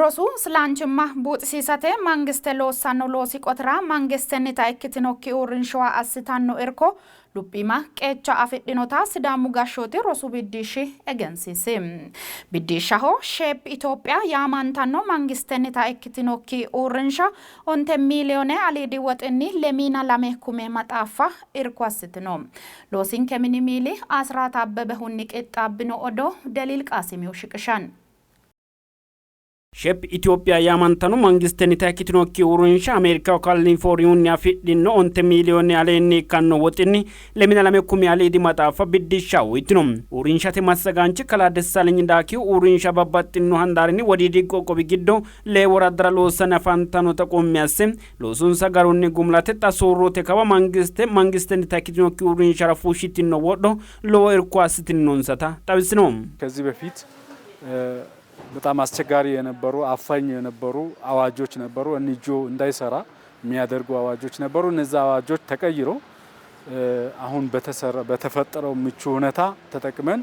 Rosu silanchimma buuxisiisate mangiste loossanno loosi qotira mangistennita ikkitinokki uurrinshuwa assitanno irko luphiima qeecha afidhinota Sidaamu gashshooti rosu biddishshi egensiisi. Biddishshaho Shape Ethiopia yaamantanno mangistennita ikkitinokki uurrinsha 9 miiliyoone aliidi woxinni 22 kume maxaaffa irko assitino. Loosinke mini miili Asiraat Abbebehunni qixxaabbino odoo Deliil Qaasimihu shiqishanno. Shape Ethiopia yaamantanno mangistennita ikkitinokki uurrinsha Ameerikaho Kalifoorniyunni afidhino 9 miiliyoone aleenni ikkanno woxinni 22 kumi aliidi maxaaffa biddishsha uytino. Uurrinshate massagaanchi kalaa Dessaaleny Daakihu uurrinsha babbaxxino handaarinni Wodiidi qoqqowi giddo lee woraddara loossanni afantannota qummi asse loosonsa garunni gumulate xa soorrote kawa mangiste mangistennita ikkitinokki uurrinshara fushshitino wodho lowo irko assitinnonsata xawisino. ከዚህ በፊት በጣም አስቸጋሪ የነበሩ አፋኝ የነበሩ አዋጆች ነበሩ። ኤንጂኦ እንዳይሰራ የሚያደርጉ አዋጆች ነበሩ። እነዛ አዋጆች ተቀይሮ አሁን በተፈጠረው ምቹ ሁኔታ ተጠቅመን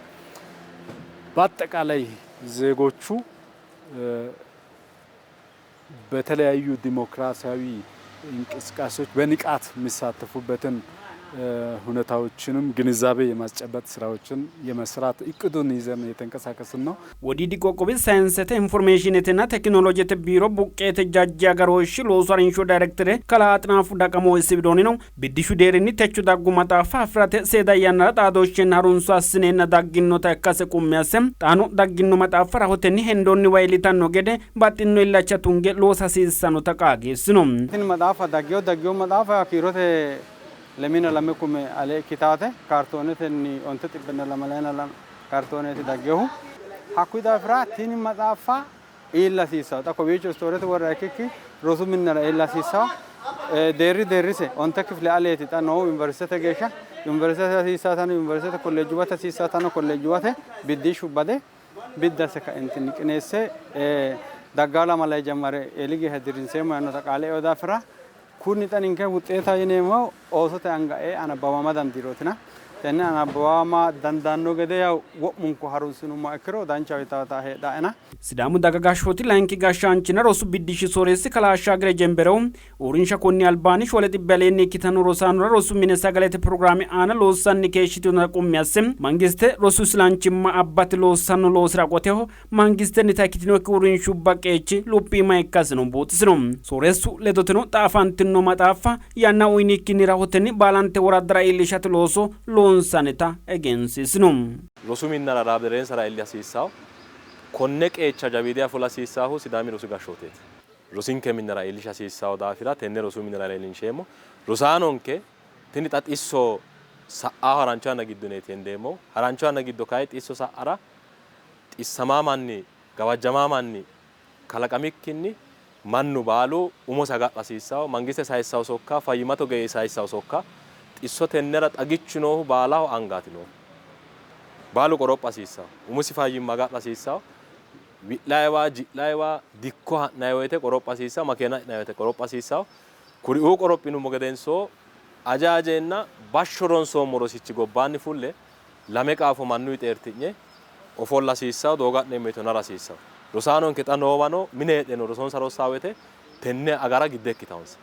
በአጠቃላይ ዜጎቹ በተለያዩ ዲሞክራሲያዊ እንቅስቃሴዎች በንቃት የሚሳተፉበትን ሁኔታዎችንም ግንዛቤ የማስጨበጥ ስራዎችን የመስራት እቅዱን ይዘን እየተንቀሳቀስን ነው። Wodiidi qoqqowi sayinsete informeeshinetenna tekinolojete biiro buqqeete jajji agarooshshi loosu harinsho daayirekitere kalaa Axinaafu Daqamo isi widoonnino biddishshu deerrinni techo daggu maxaaffa afi'rate seeda yannara xaadooshshenna harunso assineenna dagginota ikkase qummi asse xaano daggino maxaaffa rahotenni hendoonniwa iillitanno gede baxxino illacha tunge loosa hasiissannota qaagiissino. Tini maxaaffa daggeyo maxaaffa kiirote 22 kume ale ikkitaate kaartoonetenni 922 kaartooneeti daggehu. Hakkuyi daafira tini maxaaffa iilla hasiissawo. Xa kowiicho istoorete worra ikkikki rosu minnara iilla hasiissawo. Deerri deerrise 9 kifile aleeti xa noohu yuniversitete geeshsha. Yuniversitete hasiissatano yuniversitete kolleejjuwate hasiissatano kolleejjuwate biddishshu bade biddase kaentinni qineesse daggaa lamalayi jammare eeli geeshsha dirrinseemmo yaannota qaale eo daafira kunni xa ninke wuxeeta yineemmohu oosote anga ee anabbawama dandiirootina tenne anabbawama dandaanno gede yaw wo'munku harunsinummoha ikkiro danchaho yitaata heedhaena. Sidaamu daga gashshooti layinki gashshaanchinna rosu biddishshi sooreessi kalaa Ashaagire Jemberehu uurrinsha konni albaanni 700 aleenni ikkitanno rosaanora rosu mine sagalete pirogiraame aana loossanni keeshshitinota qummi asse mangiste rosu isilanchimma abbate loossanno loosira qoteho mangistennita ikkitinokki uurrinshubba qeechi luphiima ikkasino buuxisino. Sooreessu ledoteno xa afantino maxaaffa yanna uynikkinni rahotenni baalante woraddara iillishate looso loonsannita egensiisino. Rosu minnara laabireensara iilla hasiissanno. Konne qeecha jawiidiha fula hasiissannohu Sidaami rosu gashshooteeti. Rosinke minnara iillisha hasiissanno daafira tenne rosu minnara leellinsheemmo. Rosaanonke tini xa xisso sa'aho harancho yanna giddo yineeti hendeemmohu. Harancho yanna giddo kayi xisso sa'ara xissamaa manni gawajjamaa manni kalaqamikkinni mannu baalu umosi agadha hasiissanno. Mangiste sayissanno sokka, fayyimmate ogeeyye sayissanno sokka xisso tennera xagichu noohu baalaho angaati noohu. Baalu qoropha hasiissanno. Umisi fayyimma agadha hasiissanno. Wi'layiwa, ji'layiwa, dikko ha'nayi woyte qoropha hasiissanno. Makeena ha'nayi woyte qoropha hasiissanno. Kuriuu qorophinummo gedensoo aja ajeenna bashsho ronsoommo rosichi gobbaanni fulle lame qaafo mannuyi xeerti'ne ofolla hasiissanno, doogo ha'neemmo woyte nara hasiissanno. Rosaanonke xa noowano mine heedheno rosonsa rossaa woyte tenne agara gidde ikkitawonsa.